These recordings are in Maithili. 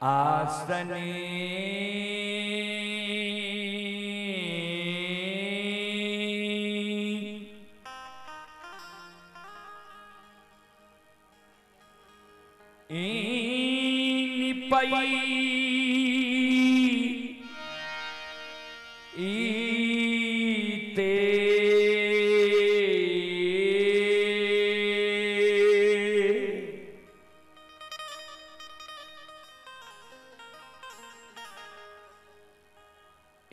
आसनी निपई ईते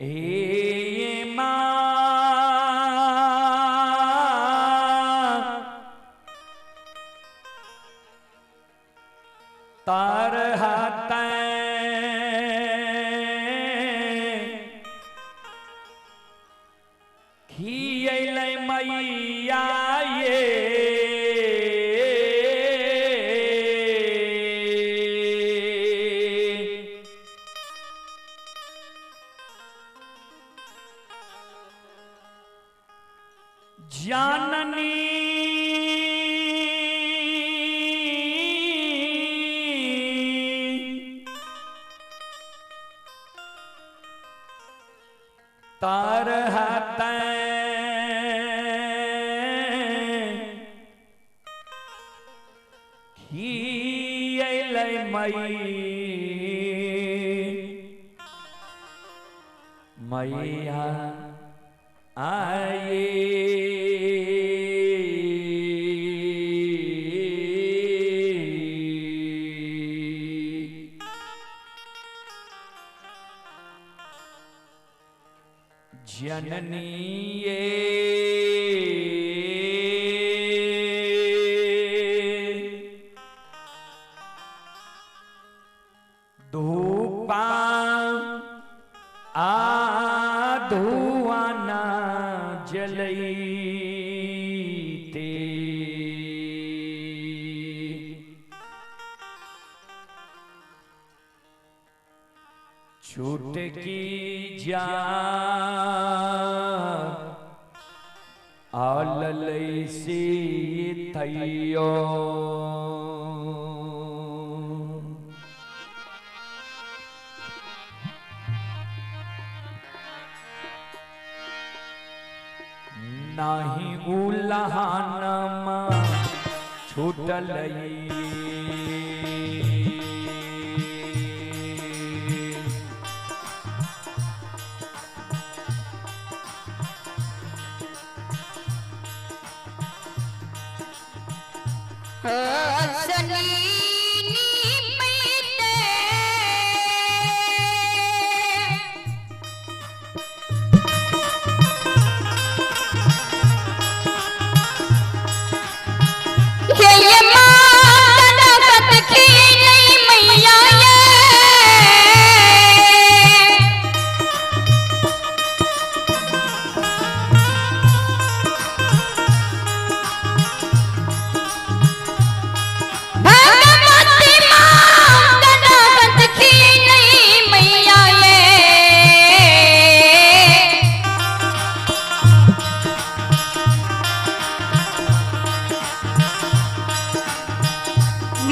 ए मां तार हाथ खियलै मैया ये जाननी तार हाथ खियलै मैया आए। जननी ये धूपा आ धुआना जलईते छुटकी जा आललै से थैयो नाही उलहानमा छूटलई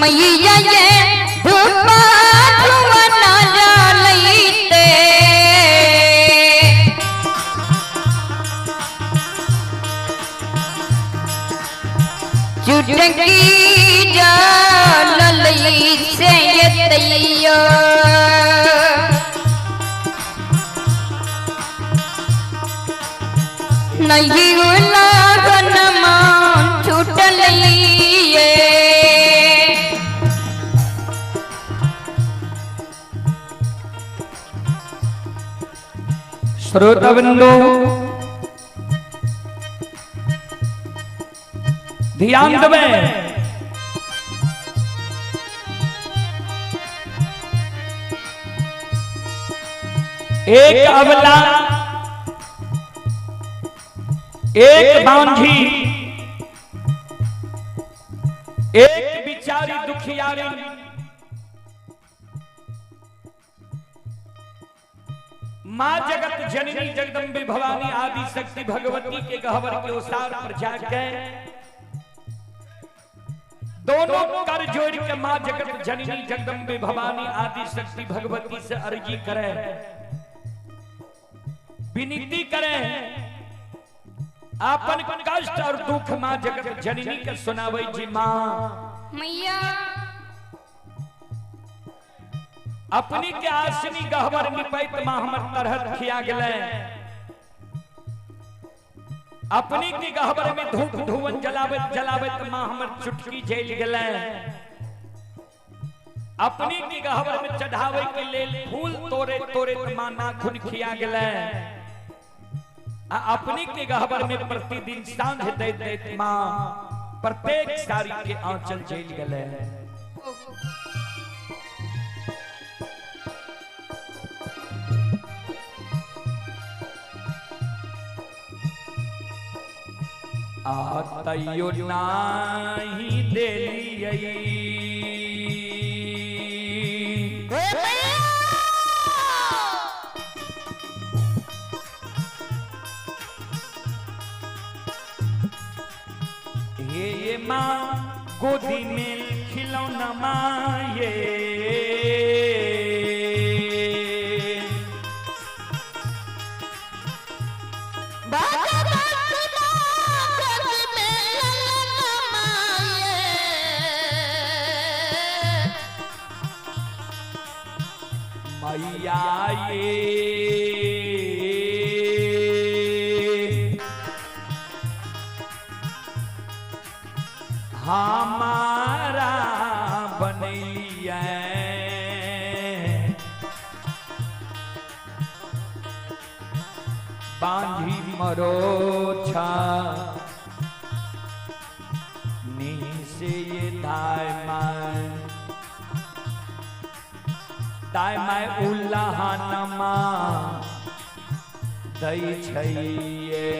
मैया ये धूपा धुआना जलईते चुटकी जलई से तैयो नहीं उलागन मान छूटलई। श्रोता बंधु ध्यान देवे, एक अबला एक बांझी एक बिचारी दुखियारी मां जगत जननी जगदम्बे भवानी आदि शक्ति भगवती के गहवर के ओसार पर जाके दोनों कर जोड़ के मां जगत जननी जगदम्बे भवानी आदि शक्ति भगवती से अर्जी करे, विनती करे, आपन कष्ट और दुख मां जगत जननी के सुनावे जी। मां मैया अपनी के आसनी गहवर निपैत मां हमर तरहत खिया गेलै। अपनी के गहवर में धूप धुवन जलावत जलावत मां हमर चुटकी जल गेलै। अपनी के गहवर में चढ़ावे के लेल फूल तोड़े तोड़े मां नाखून खिया गेलै। आ अपनी के गहवर में प्रतिदिन सांझ दैत दैत मां प्रत्येक साड़ी के आंचल जल गेलै। आ तैयो नाही देलियै हे माँ गोदी में खिलौना माँ ये मैया ये हमारा बनैलियै बांधी मरोछा नी से ये दाय माय दाय my उल्लाहनमा दै छैये।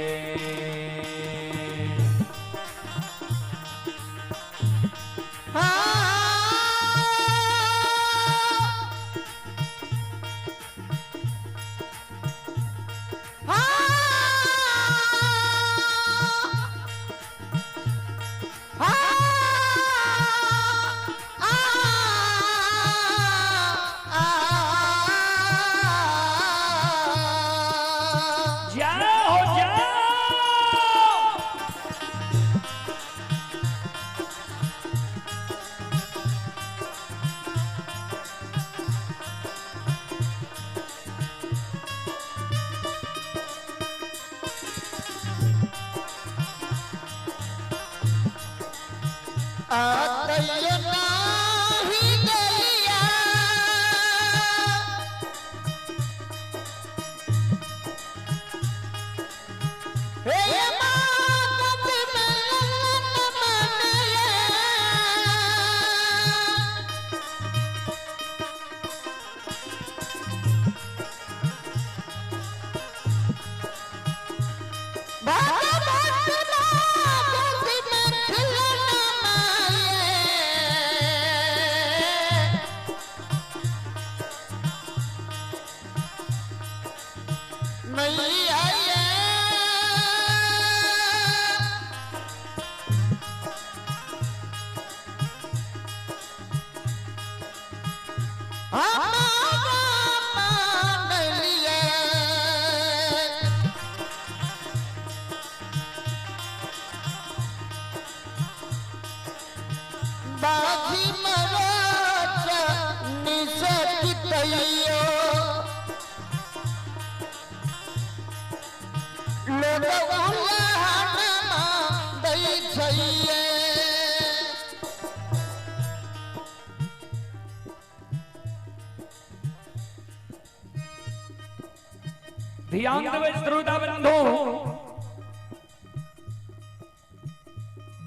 ध्यान देवे श्रोता बंधु,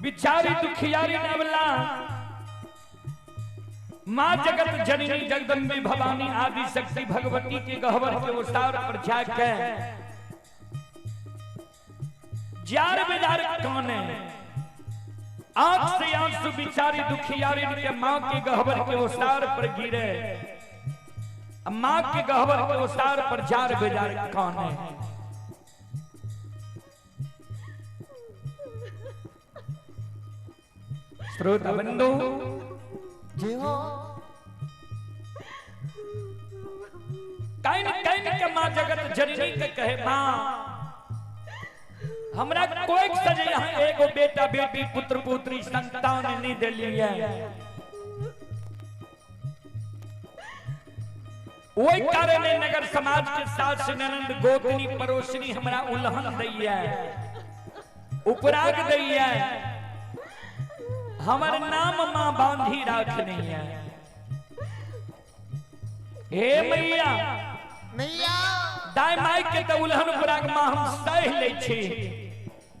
बिचारी दुखियारी नवला मां जगत जननी जगदम्बे भवानी आदि शक्ति भगवती के गहवर के उतार पर जाके जार बेजार काने आंख से आंसू बिचारी दुखियारी के मां के गहवर के उतार पर गिरे, मां के गहवर के उतार पर जार बेजार काने। श्रोता बंधु जी हो। काइन काइन के माँ जगत जननी के कहे माँ हमरा कोई सजे यहाँ एगो बेटा बेटी पुत्र पुत्री संतान नहीं दिली है। वही कारण नगर समाज के सास ननंद गोतनी पड़ोसनी हमरा उल्हन दैया उपराग दैया, हमर नाम माँ बांधी राखनी है। हे मैया मैया दाई माई के तो उल्हन उपराग माँ हम सह ले छी,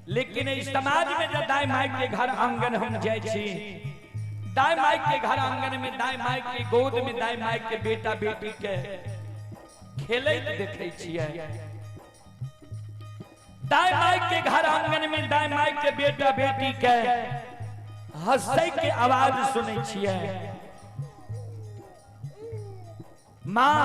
लेकिन इस समाज में जब दाई माई के घर आंगन हम जाय छी, दाई माई के घर आंगन में दाई माई के गोद में दाई माई के बेटा बेटी के खेलैत देखै छियै, दाई माई के घर आंगन में दाई माई के बेटा बेटी के हंसै के आवाज सुनै छियै। माँ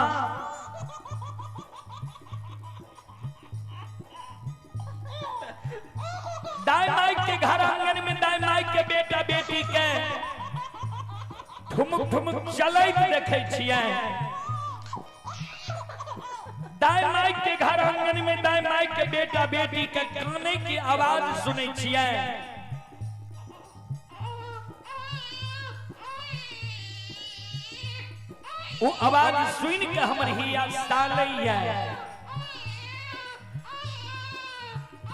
दाई माई के घर आंगन में दाई माई के बेटा बेटी के ठुमुक ठुमुक चलैत देखै छियै, दाई माई के घर आंगन में दाई माई के बेटा बेटी के काने की आवाज सुनै छियै। वो आवाज सुन के हमर हिया सालैया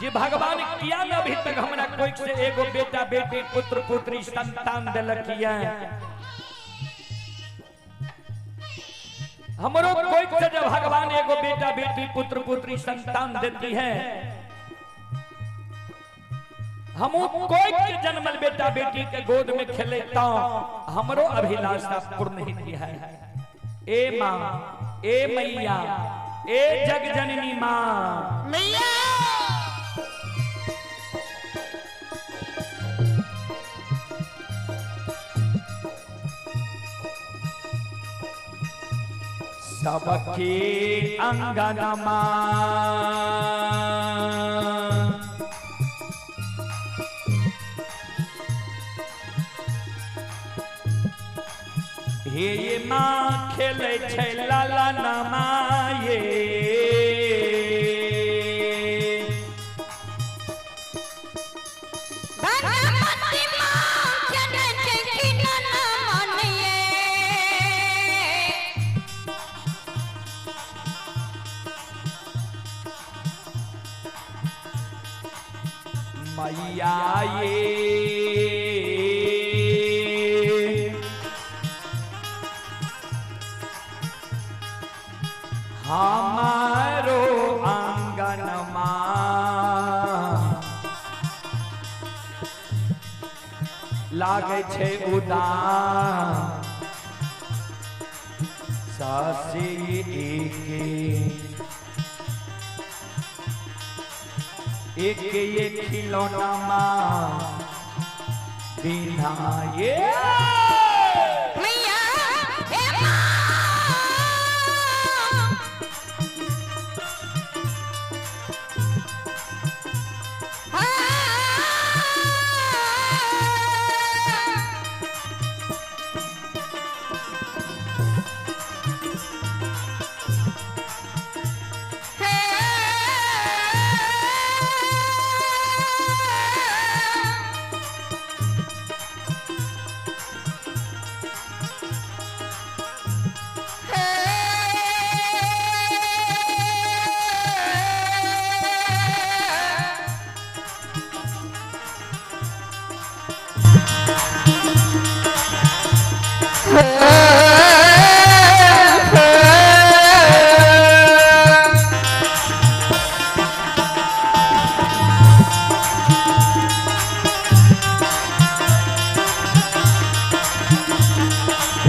जे भगवान किया न अभी तक हमरा कोई से एगो बेटा बेटी पुत्र पुत्री संतान दिलकिया, हमरो कोई से जब भगवान एगो बेटा बेटी पुत्र पुत्री संतान देती है, हम कोई के जन्मल बेटा बेटी के गोद में खेलेता हमरो अभिलाषा पूर्ण होती है। ए माँ, ए मैया, ए जग जननी माँ मैया। सबके अंगनमा हे माँ खेले छै लाला नमा ये, मैया ये हमारो आंगनमा लागे छे उदास सासी एके एक ये खिलौना माँ बिना ये मैया हे माँ।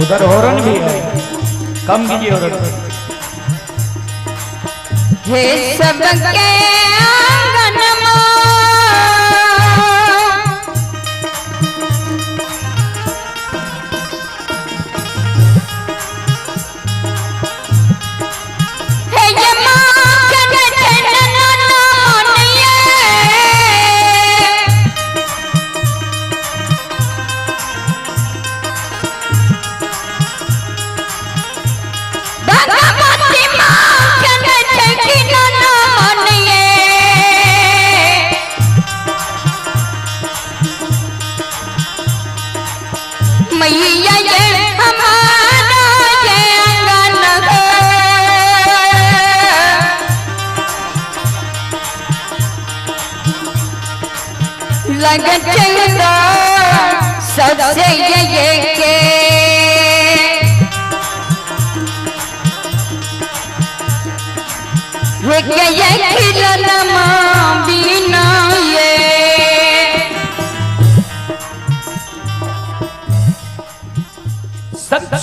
उधर हॉर्न भी है, कम कीजिए हॉर्न। हे सबके आंगनमा हे ये माँ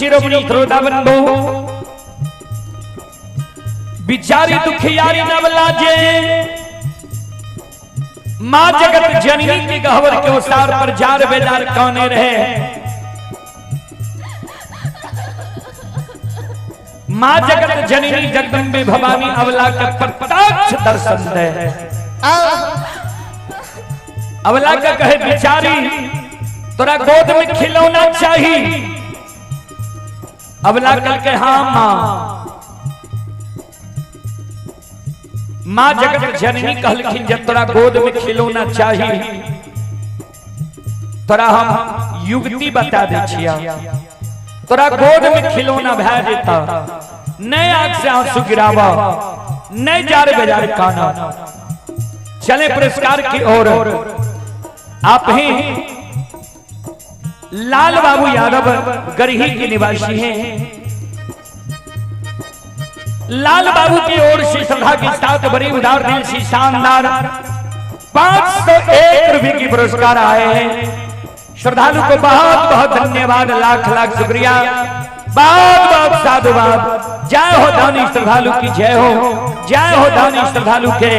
शिरोमणि श्रोता बंधु, बिचारी दुखियारी नवला जे मां जगत जननी के गहवर के ओसार पर जार बेजार काने रहे। मां जगत जननी जगदम्बे भवानी अवला का प्रत्यक्ष दर्शन दे। अवला का कहे बिचारी तोरा गोद में खिलौना चाहिए। अवला कल के हाँ मां। मां जगत जननी कहलखिन जब तोरा गोद में खिलौना चाहिए तोरा हम युक्ति बता दे छिया, तोरा गोद में खिलौना भै जेता, नए आंख से आंसू गिरावा, नए जार बेजार काना। चले पुरस्कार की ओर। आप ही लाल बाबू यादव गरही के निवासी हैं। लाल बाबू की ओर से श्रद्धा के साथ बड़ी उदार दिल से शानदार 501 रुपए की पुरस्कार आए हैं। श्रद्धालु को बहुत बहुत धन्यवाद, लाख लाख शुक्रिया, बहुत बहुत साधुवाद। जय हो दानी श्रद्धालु की जय हो, जय हो दानी श्रद्धालु के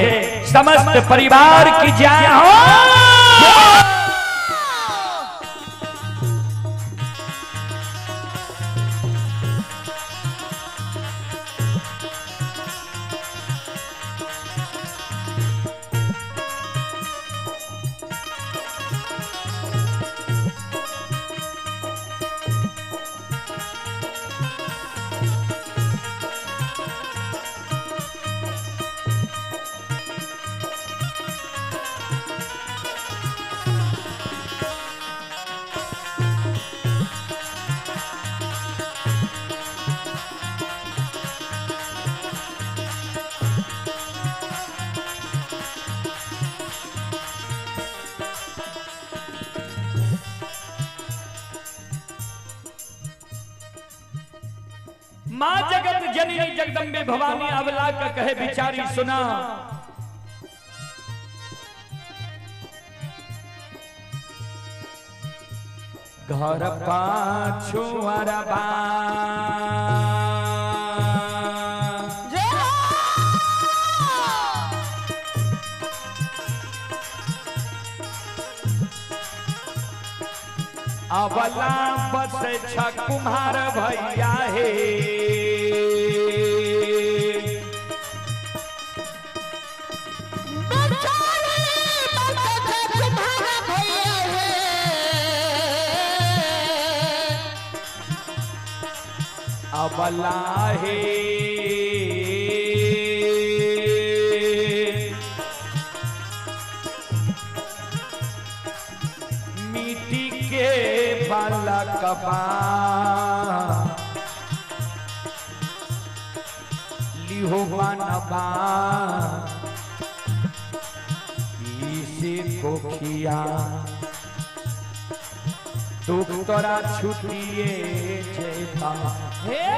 समस्त परिवार की जय हो। मां जगत जननी जगदम्बे भवानी अवला का कहे बिचारी सुना, घर पाछू अरबा अवला बस छ कुम्हार भैया हे, अवला हे मिट्टी के बालकबा लिहो बनबा इसे कोखिया दुख तोरा छुटिए जेता। हे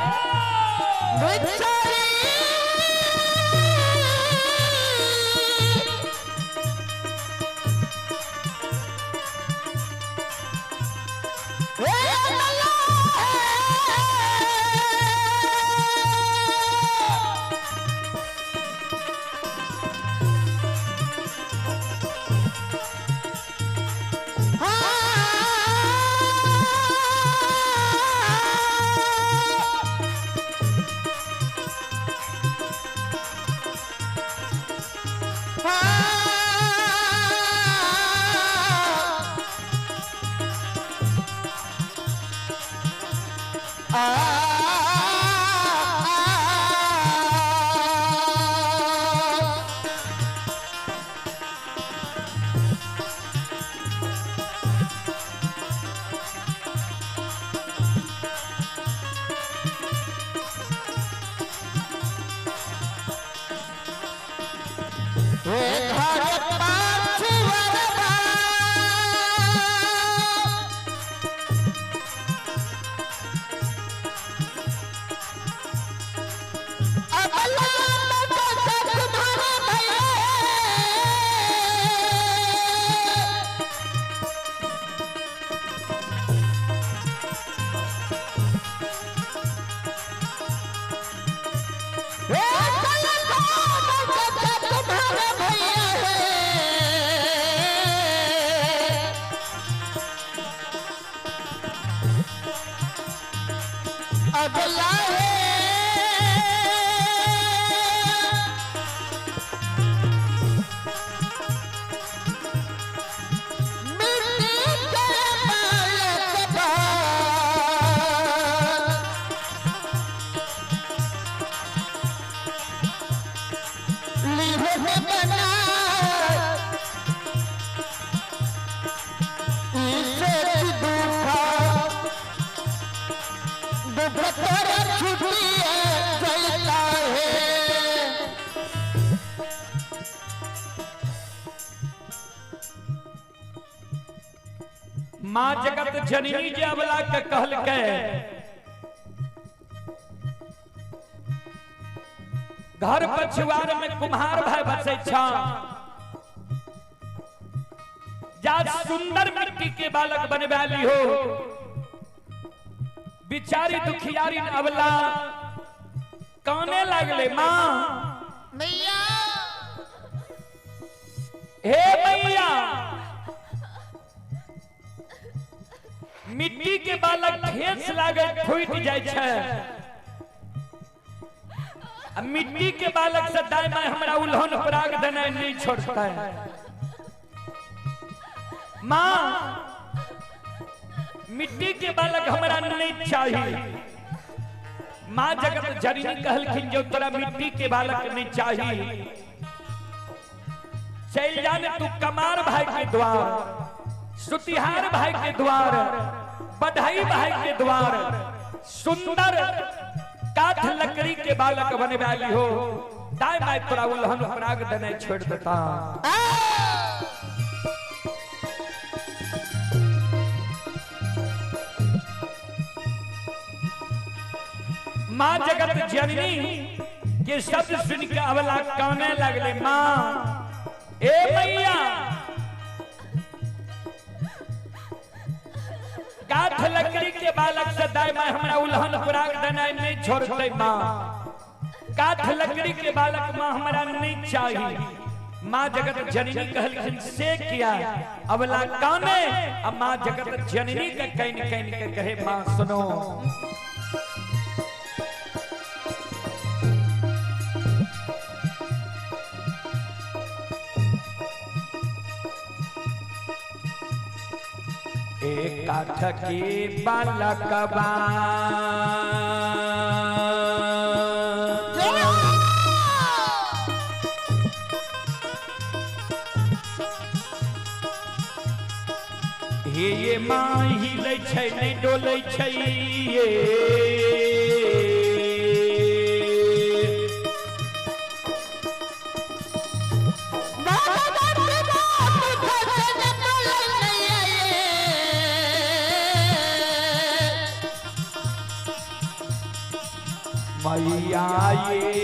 अगला है मिट्टी के बालक बाल। लिहे बना इसे दुखा दुख पर छुट्टी चलता है। माँ जगत जननी जे अबला के कहलकै, घर पछुआर में कुम्हार भाई बसै छ, जा सुंदर मिट्टी के बालक बनवा लिहो। बिचारी दुखियारी अबला काने लागले, माँ मैया हे मैया, मिट्टी के बालक ठेस लागे फूट जाय छै, आ मिट्टी के बालक से दाय माय हमरा उल्हन पराग देनाइ नहीं छोड़तै। माँ मिट्टी के बालक हमरा नहीं चाहिए। माँ जगत जननी कहलखिन जो तोरा मिट्टी के बालक नहीं चाहिए, चल जाने तू कमार भाई के द्वार, सुतिहार भाई के द्वार, बढ़ई भाई के द्वार, सुंदर काठ लकड़ी के बालक बने वाली हो, दाय my तोरा उल्हन पराग देने छोड़ देता। माँ जगत जननी के शब्द सुन के अवला काने लगले, माँ ए मैया, काठ लकड़ी के बालक से दाय my हमरा उल्हन पराग देनाइ नहीं छोड़ते। माँ काठ लकड़ी के बालक माँ हमरा नहीं चाहिए। माँ जगत जननी कहलखिन से किया अबला काने, अब माँ जगत जननी के can can के कहे, माँ सुनो एक काठ के बालकबा हे ये माँ हिलै छै नहि डोलै छै ये, मैया ये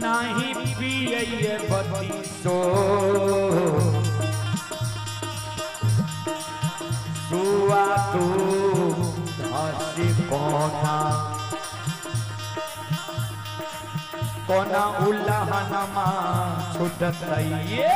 नहीं पिए बती सो सुआ तू हसी कोना कोना उल्लहनमा छुटतैये।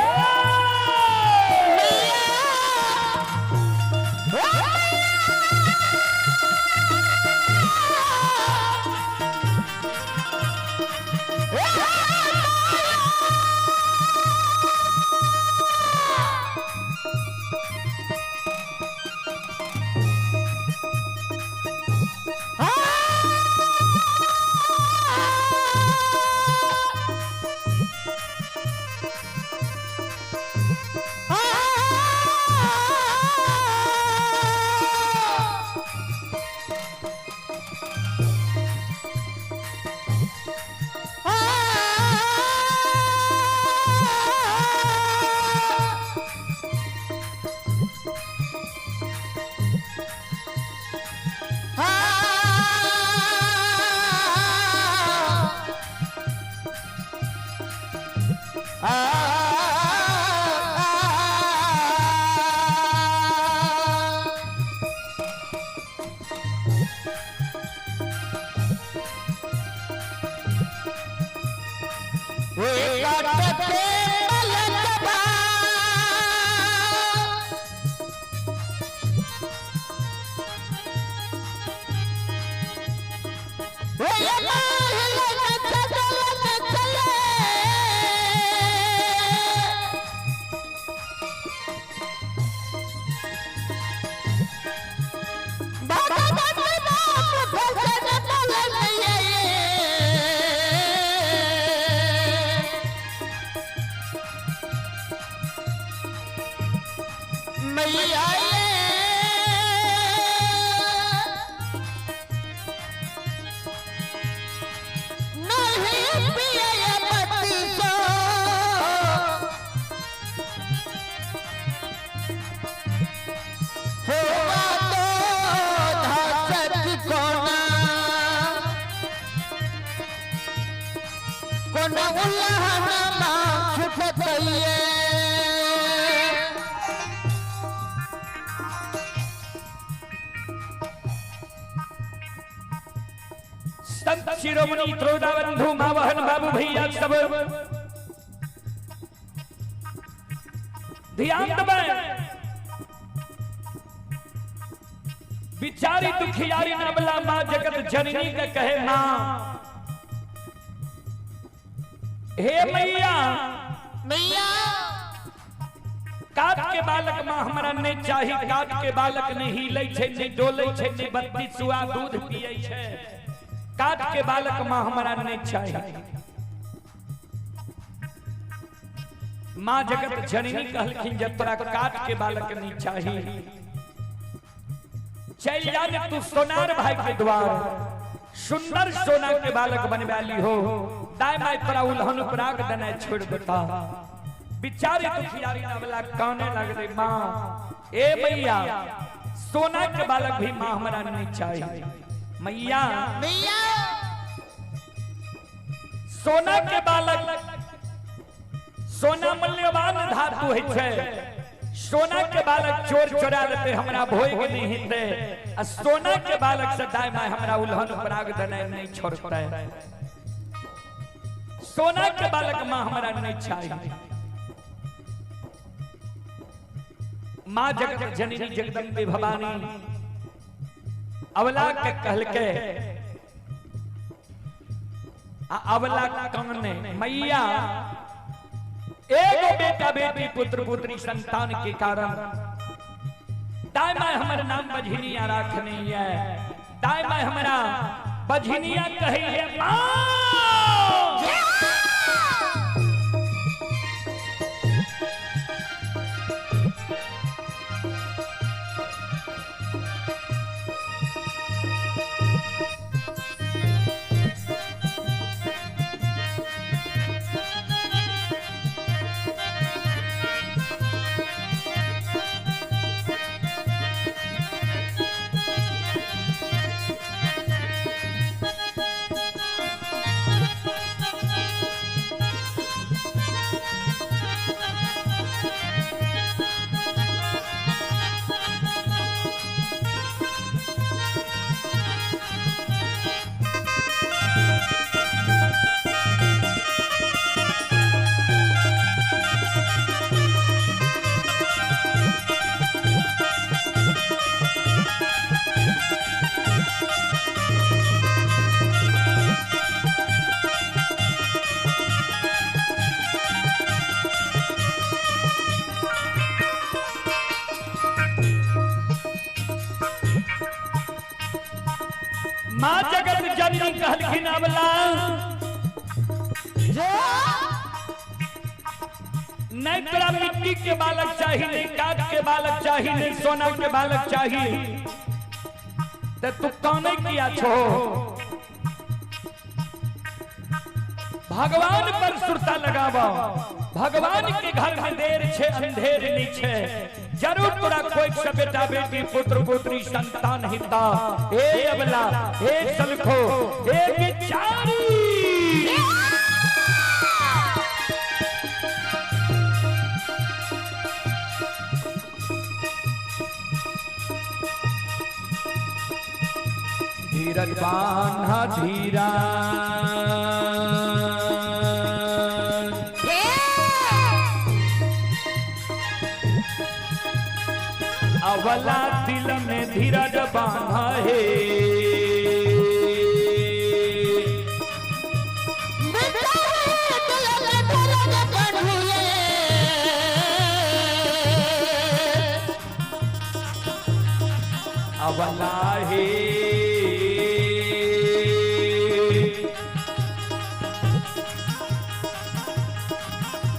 मैया ये नहीं पिए मत सो होगा तो धासत कोना कोना उल्लहना मां छुटतइये। संत शिरोमणि त्रोदाबंधु मावहन बाबू भैया सब ध्यान देबै। बिचारी दुखियारी नबला माँ जगत जननी के कहे माँ, हे मैया मैया काट के बालक माँ हमरा नहीं चाही, काट के बालक नहीं हिलै छै, नहीं डोलै छै, नहीं बत्ती सुआ दूध पियै छै, काट के बालक माँ हमरा नहीं चाही। माँ जगत जननी कहलखिन जब तोरा काट के बालक नहीं चाही, चल जा ने तू सोनार भाई के द्वार, सुंदर सोना के बालक बनवा ली हो, दाय my तोरा उल्हन उपराग देना छोड़ देता। बिचारी दुखियारी नवला काने लगले माँ, ए मैया सोना के बालक भी माँ हमरा नहीं चाहिए। मैया मैया सोना के बालक, सोना मूल्यवान धातु है छे, सोना के बालक चोर चोरा लेते हमरा भोग नहीं हेते, आ सोना के बालक से दाय my हमरा उल्हन उपराग देना नहीं छोड़ते, सोना के बालक माँ हमरा नहीं चाहिए। माँ जगत जननी जगदम्बे भवानी अवला के कहलके आ अवला काने मैया एगो बेटा बेटी पुत्र पुत्री संतान के कारण दाय my हमर नाम बझनिया राखनी है, दाय my हमरा बझनिया कही है माँ। माँ जगत जननी कहलखिन अबला नहीं तोरा मिट्टी के बालक चाहिए, नहीं काट के बालक चाहिए, नहीं सोना के बालक चाहिए, तो तू काने किया छो? भगवान पर सुरता लगावा, भगवान के घर में देर छे अंधेर नहीं छे, जरूर तोरा कोई से बेटा बेटी पुत्र पुत्री संतान हिता। हे अबला, हे सलखो, हे बिचारी, धीरज बान्हा धीरा अवला दिल में धीरज बांधा है, अवला है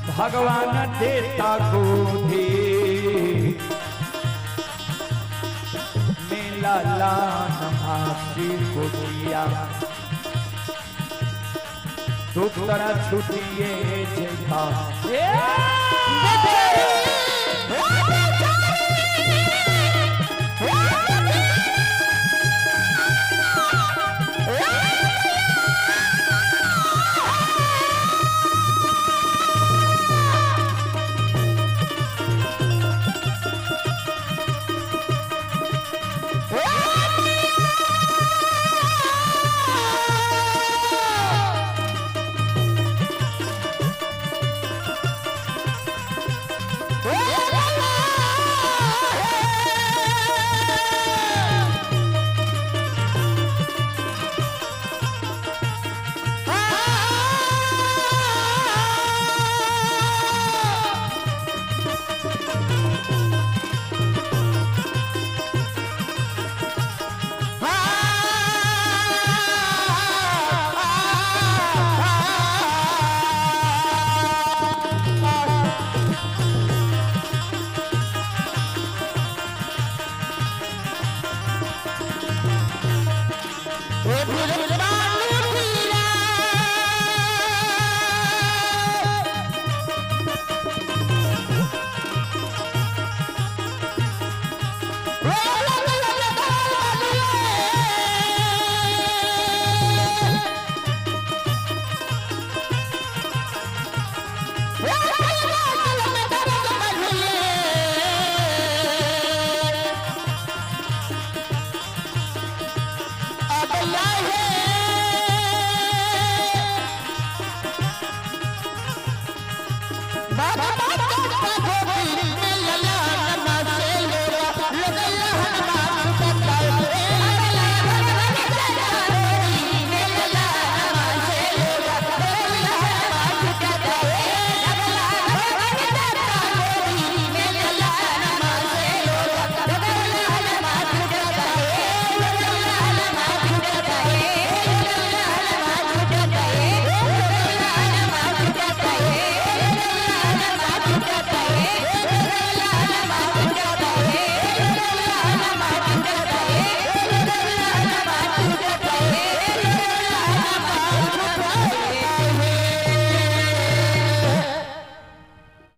भगवान देता गोधी। लालन मासी कोटिया दुख तोरा छुटिए जेता। बिचरिया।